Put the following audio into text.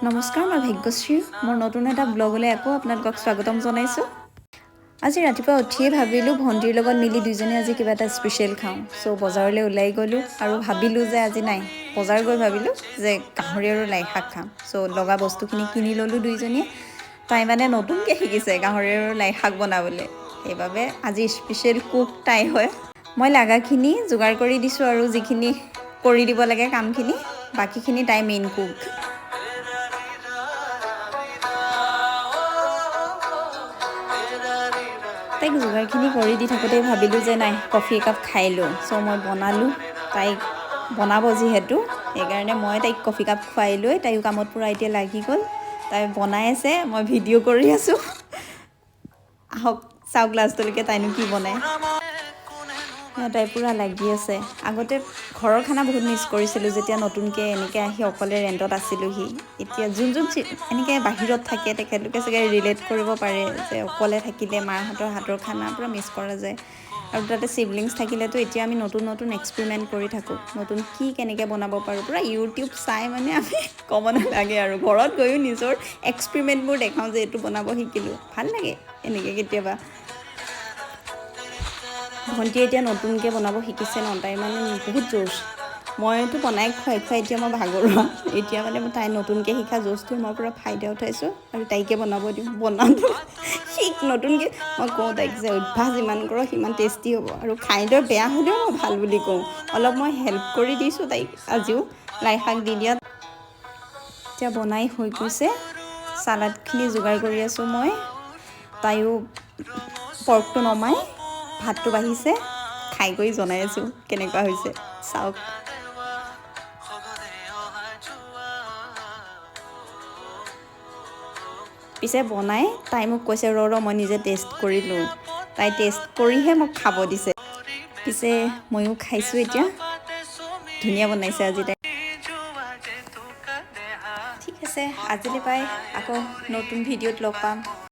নমস্কাৰ, মই ভাগ্যশ্ৰী। মোৰ নতুন এটা ব্লগলৈ আকৌ আপোনালোকক স্বাগতম জনাইছোঁ। আজি ৰাতিপুৱা উঠিয়ে ভাবিলোঁ, ভণ্টিৰ লগত মিলি দুইজনে আজি কিবা এটা স্পেচিয়েল খাওঁ। চ' বজাৰলৈ ওলাই গ'লোঁ আৰু ভাবিলোঁ যে আজি নাই, বজাৰ গৈ ভাবিলোঁ যে গাহৰি আৰু লাই শাক খাম। চ' লগা বস্তুখিনি কিনি ল'লোঁ দুইজনীয়ে। তাই মানে নতুনকৈ শিকিছে গাহৰি আৰু লাই শাক বনাবলৈ, সেইবাবে আজি স্পেচিয়েল কুক তাই হয়। মই লাগাখিনি যোগাৰ কৰি দিছোঁ আৰু যিখিনি কৰি দিব লাগে কামখিনি, বাকীখিনি তাই মেইন কুক। তাইক যোগাৰখিনি কৰি দি থাকোঁতেই ভাবিলোঁ যে নাই, কফি একাপ খাই লওঁ। চ' মই বনালোঁ, তাইক বনাব যিহেতু, সেইকাৰণে মই তাইক কফি কাপ খুৱাই লৈ তাইও কামত পূৰা এতিয়া লাগি গ'ল। তাই বনাই আছে, মই ভিডিঅ' কৰি আছোঁ। আহক, চাওক লাষ্টলৈকে তাইনো কি বনায়। তাই পূৰা লাগি আছে। আগতে ঘৰৰ খানা বহুত মিছ কৰিছিলোঁ, যেতিয়া নতুনকৈ এনেকৈ আহি অকলে ৰেণ্টত আছিলোঁহি। এতিয়া যোন যোন এনেকৈ বাহিৰত থাকে, তেখেতলোকে চাগে ৰিলেট কৰিব পাৰে যে অকলে থাকিলে মাহঁতৰ হাতৰ খানা পূৰা মিছ কৰা যায়। আৰু তাতে চিবলিংছ থাকিলেতো এতিয়া আমি নতুন নতুন এক্সপেৰিমেণ্ট কৰি থাকোঁ, নতুন কি কেনেকৈ বনাব পাৰোঁ পূৰা ইউটিউব চাই। মানে আমি ক'ব নালাগে আৰু, ঘৰত গৈও নিজৰ এক্সপেৰিমেণ্টবোৰ দেখাওঁ যে এইটো বনাব শিকিলোঁ। ভাল লাগে এনেকৈ কেতিয়াবা। ভণ্টিয়ে এতিয়া নতুনকৈ বনাব শিকিছে ন, তাই মানে বহুত জোচ। মইতো বনাই খুৱাই খুৱাই এতিয়া মই ভাগৰুৱা। এতিয়া মানে তাই নতুনকৈ শিকা জোচটো মই পূৰা ফাইদা উঠাইছোঁ আৰু তাইকে বনাব দিওঁ। বনাটো শিক নতুনকৈ। মই কওঁ তাইক যে অভ্যাস যিমান কৰ, সিমান টেষ্টি হ'ব। আৰু খাদ্য বেয়া হ'লেও মই ভাল বুলি কওঁ। অলপ মই হেল্প কৰি দিছোঁ তাইক আজিও লাই শাক দি দিয়াত। এতিয়া বনাই হৈ গৈছে, চালাডখিনি যোগাৰ কৰি আছোঁ মই। তাইও পৰ্কটো নমাই ভাতটো বাঢ়িছে। খাই কৰি জনাই আছোঁ কেনেকুৱা হৈছে, চাওক। পিছে বনাই তাই মোক কৈছে, "ৰ ৰ, মই নিজে টেষ্ট কৰি লওঁ।" তাই টেষ্ট কৰিহে মোক খাব দিছে। পিছে ময়ো খাইছোঁ এতিয়া। ধুনীয়া বনাইছে আজি তাই। ঠিক আছে, আজিলৈ বাই। আকৌ নতুন ভিডিঅ'ত লগ পাম।